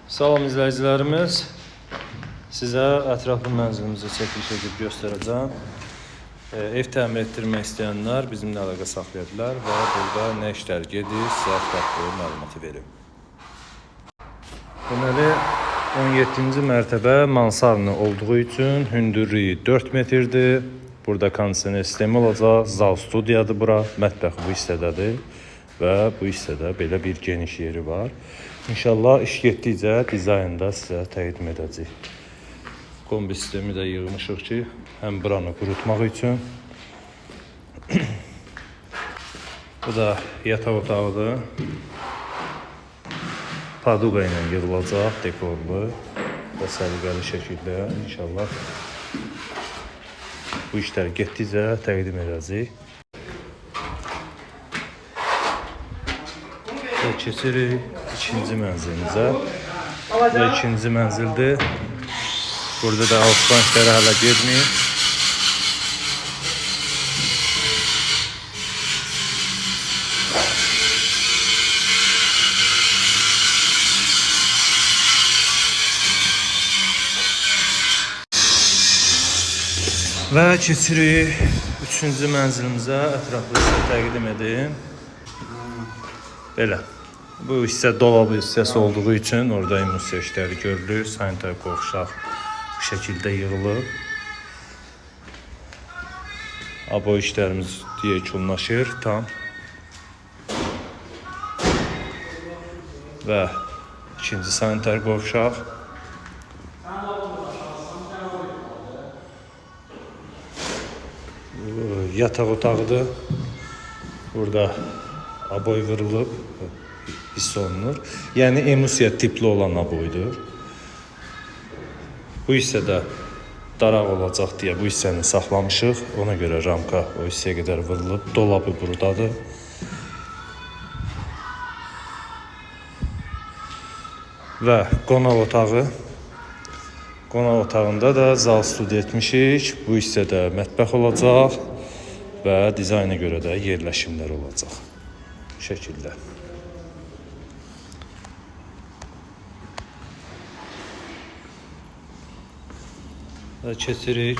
Salam izləyicilərimiz. Sizə ətraflı mənzilimizi çəkiliş edib göstərəcəm. Ev təmir etdirmək istəyənlər bizimlə əlaqə saxlaya bilər və burada nə işlər gedir, sizə ətraflı məlumatı verim. Deməli, 17-ci mərtəbə mansarlı olduğu üçün hündürlüyü 4 metrdir. Burada kondisioner sistemi olacaq, zal studiyadır bura, mətbəx bu hissədədir və bu hissədə belə bir geniş yeri var. İnşallah iş getdikcə dizaynda sizə təqdim edəcəyik. Kombi sistemi də yığmışıq ki, həm buranı qurutmaq üçün. Bu da yataq otağıdır. Paduqa ilə yığılacaq, dekorlu və səliqəli şəkildə inşallah bu işlər getdikcə təqdim edəcəyik. Və keçirik ikinci mənzilimizə. Bu da ikinci mənzildir. Burada da alçıpan işləri hələ getməyib. Və keçirik üçüncü mənzilimizə, ətraflı sizə təqdim edim. Belə. Bu hissə dolabı hissəsi olduğu üçün orada emulsiya işləri görülür. Sanitar qovşaq bu şəkildə yığılıb. Aboy işlərimiz yekunlaşır tam. Və ikinci sanitar qovşaq. Yataq otağıdır. Burada aboy vurulub, hiss olunur. Yəni emulsiya tipli olan aboydur. Bu hissədə daraq olacaq deyə bu hissəni saxlamışıq. Ona görə ramka o hissəyə qədər vurulub. Dolabı buradadır. Və qonaq otağı. Qonaq otağında da zal studiya etmişik. Bu hissədə mətbəx olacaq və dizayna görə də yerləşimlər olacaq. Bu şəkildə. Və keçirik